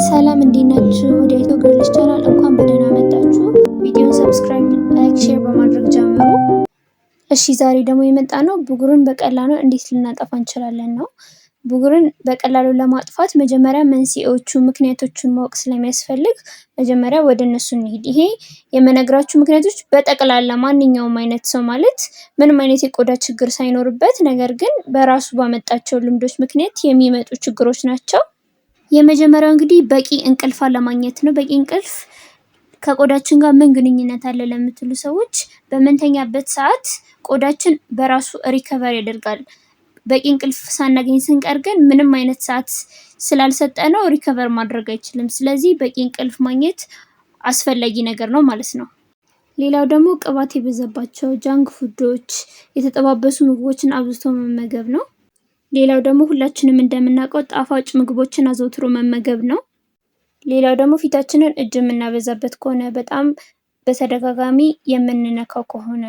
ሰላም፣ እንዴት ናችሁ? ወደ ኢትዮ Girls Channel እንኳን በደህና መጣችሁ። ቪዲዮን subscribe፣ like፣ share በማድረግ ጀምሩ። እሺ፣ ዛሬ ደግሞ የመጣነው ብጉርን በቀላሉ እንዴት ልናጠፋ እንችላለን ነው። ብጉርን በቀላሉ ለማጥፋት መጀመሪያ መንስኤዎቹ ምክንያቶቹን ማወቅ ስለሚያስፈልግ መጀመሪያ ወደ እነሱ እንሂድ። ይሄ የምነግራችሁ ምክንያቶች በጠቅላላ ማንኛውም አይነት ሰው፣ ማለት ምንም አይነት የቆዳ ችግር ሳይኖርበት ነገር ግን በራሱ ባመጣቸው ልምዶች ምክንያት የሚመጡ ችግሮች ናቸው። የመጀመሪያው እንግዲህ በቂ እንቅልፍ አለማግኘት ነው። በቂ እንቅልፍ ከቆዳችን ጋር ምን ግንኙነት አለ ለምትሉ ሰዎች፣ በምንተኛበት ሰዓት ቆዳችን በራሱ recover ያደርጋል። በቂ እንቅልፍ ሳናገኝ ስንቀር ግን ምንም አይነት ሰዓት ስላልሰጠነው recover ማድረግ አይችልም። ስለዚህ በቂ እንቅልፍ ማግኘት አስፈላጊ ነገር ነው ማለት ነው። ሌላው ደግሞ ቅባት የበዛባቸው junk food ኦች፣ የተጠባበሱ ምግቦችን አብዝቶ መመገብ ነው። ሌላው ደግሞ ሁላችንም እንደምናውቀው ጣፋጭ ምግቦችን አዘውትሮ መመገብ ነው። ሌላው ደግሞ ፊታችንን እጅ የምናበዛበት ከሆነ፣ በጣም በተደጋጋሚ የምንነካው ከሆነ።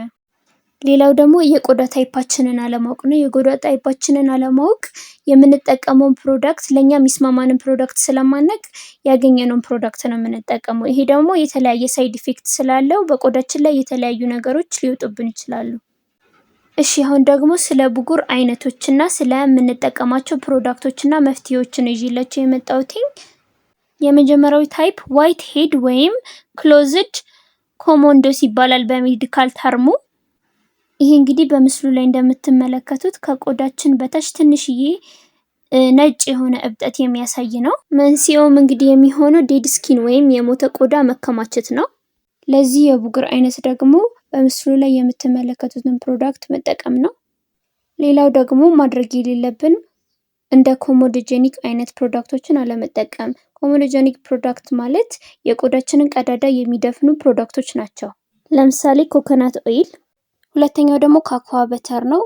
ሌላው ደግሞ የቆዳ type ኣችንን አለማወቅ ነው። የቆዳ type ኣችንን አለማወቅ የምንጠቀመውን product፣ ለእኛ የሚስማማንን product ስለማናቅ ያገኘነውን product ነው የምንጠቀመው። ይሄ ደግሞ የተለያየ side effect ስላለው በቆዳችን ላይ የተለያዩ ነገሮች ሊወጡብን ይችላሉ። እሺ፣ አሁን ደግሞ ስለ ብጉር አይነቶች እና ስለምንጠቀማቸው product ኦች እና መፍትሄዎችን ነው ይዤላችሁ የመጣሁት። የመጀመሪያው type white head ወይም closed comedones ይባላል በ medical term ኡ። ይሄ እንግዲህ በምስሉ ላይ እንደምትመለከቱት ከቆዳችን በታች ትንሽዬ ነጭ የሆነ እብጠት የሚያሳይ ነው። መንስኤውም እንግዲህ የሚሆነው dead skin ወይም የሞተ ቆዳ መከማቸት ነው። ለዚህ የብጉር አይነት ደግሞ በምስሉ ላይ የምትመለከቱትን product መጠቀም ነው። ሌላው ደግሞ ማድረግ የሌለብን እንደ comedogenic አይነት product ኦችን አለመጠቀም። Comedogenic product ማለት የቆዳችንን ቀዳዳ የሚደፍኑ product ኦች ናቸው። ለምሳሌ coconut oil። ሁለተኛው ደግሞ cocoa butter ነው።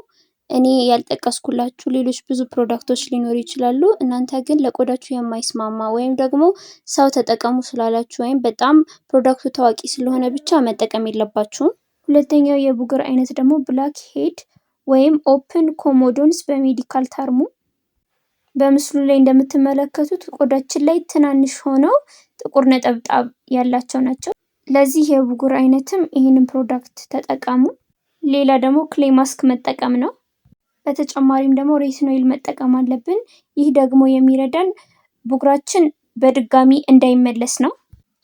እኔ ያልጠቀስኩላችሁ ሌሎች ብዙ product ኦች ሊኖሩ ይችላሉ። እናንተ ግን ለቆዳችሁ የማይስማማ ወይም ደግሞ ሰው ተጠቀሙ ስላላችሁ ወይም በጣም product ኡ ታዋቂ ስለሆነ ብቻ መጠቀም የለባችሁም። ሁለተኛው የብጉር አይነት ደግሞ black head ወይም open comedones በ medical term ኡ። በምስሉ ላይ እንደምትመለከቱት ቆዳችን ላይ ትናንሽ ሆነው ጥቁር ነጠብጣብ ያላቸው ናቸው። ለዚህ የብጉር አይነትም ይህንን product ተጠቀሙ። ሌላ ደግሞ clay mask መጠቀም ነው። በተጨማሪም ደግሞ retinol መጠቀም አለብን። ይህ ደግሞ የሚረዳን ብጉራችን በድጋሚ እንዳይመለስ ነው።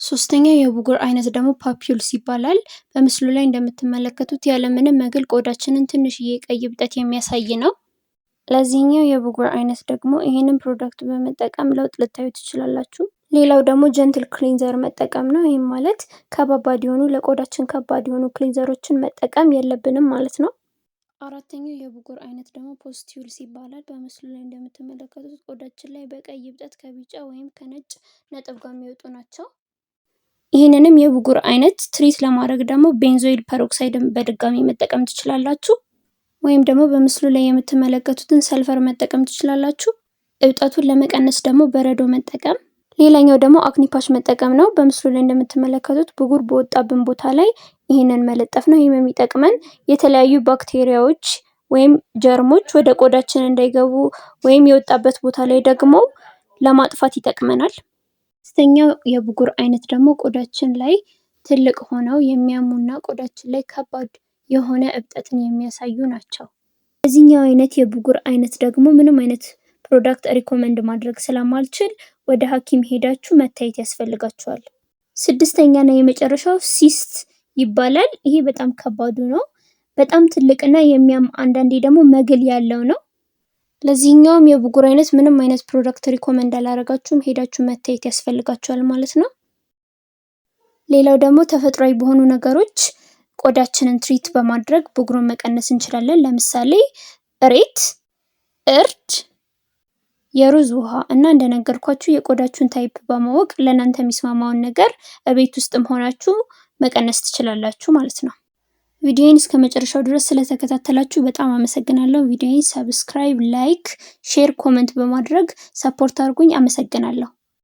ሶስተኛው የብጉር አይነት ደግሞ papules ይባላል። በምስሉ ላይ እንደምትመለከቱት ያለምንም መግል ቆዳችንን ትንሽዬ ቀይ እብጠት የሚያሳይ ነው። ለዚህኛው የብጉር አይነት ደግሞ ይህንን product በመጠቀም ለውጥ ልታዩ ትችላላችሁ። ሌላው ደግሞ gentle cleanser መጠቀም ነው። ይህም ማለት ከባባድ የሆኑ፣ ለቆዳችን ከባድ የሆኑ cleanser ኦችን መጠቀም የለብንም ማለት ነው። አራተኛው የብጉር አይነት ደግሞ pustules ይባላል። በምስሉ ላይ እንደምትመለከቱት ቆዳችን ላይ በቀይ እብጠት ከቢጫ ወይም ከነጭ ነጥብ ጋር የሚወጡ ናቸው። ይህንንም የብጉር አይነት treat ለማድረግ ደግሞ benzoyl peroxide ን በድጋሚ መጠቀም ትችላላችሁ። ወይም ደግሞ በምስሉ ላይ የምትመለከቱትን ሰልፈር መጠቀም ትችላላችሁ። እብጠቱን ለመቀነስ ደግሞ በረዶ መጠቀም። ሌላኛው ደግሞ acne patch መጠቀም ነው። በምስሉ ላይ እንደምትመለከቱት ብጉር በወጣብን ቦታ ላይ ይህንን መለጠፍ ነው። ይህም የሚጠቅመን የተለያዩ ባክቴሪያዎች ወይም ጀርሞች ወደ ቆዳችን እንዳይገቡ ወይም የወጣበት ቦታ ላይ ደግሞ ለማጥፋት ይጠቅመናል። አምስተኛው የብጉር አይነት ደግሞ ቆዳችን ላይ ትልቅ ሆነው የሚያሙና ቆዳችን ላይ ከባድ የሆነ እብጠትን የሚያሳዩ ናቸው። በዚህኛው አይነት የብጉር አይነት ደግሞ ምንም አይነት product recommend ማድረግ ስለማልችል ወደ ሐኪም ሄዳችሁ መታየት ያስፈልጋችኋል። ስድስተኛና የመጨረሻው cyst ይባላል። ይሄ በጣም ከባዱ ነው። በጣም ትልቅና የሚያም፣ አንዳንዴ ደግሞ መግል ያለው ነው። ለዚህኛውም የብጉር አይነት ምንም አይነት product recommend አላረጋችሁም፣ ሄዳችሁ መታየት ያስፈልጋችኋል ማለት ነው። ሌላው ደግሞ ተፈጥሯዊ በሆኑ ነገሮች ቆዳችንን treat በማድረግ ብጉሩን መቀነስ እንችላለን። ለምሳሌ እሬት፣ እርድ፣ የሩዝ ውሃ እና እንደነገርኳችሁ የቆዳችሁን type በማወቅ ለእናንተ የሚስማማውን ነገር እቤት ውስጥም ሆናችሁ መቀነስ ትችላላችሁ ማለት ነው። ቪዲዮዬን እስከ መጨረሻው ድረስ ስለተከታተላችሁ በጣም አመሰግናለሁ። ቪዲዮዬን subscribe፣ like፣ share፣ comment በማድረግ support አድርጉኝ። አመሰግናለሁ።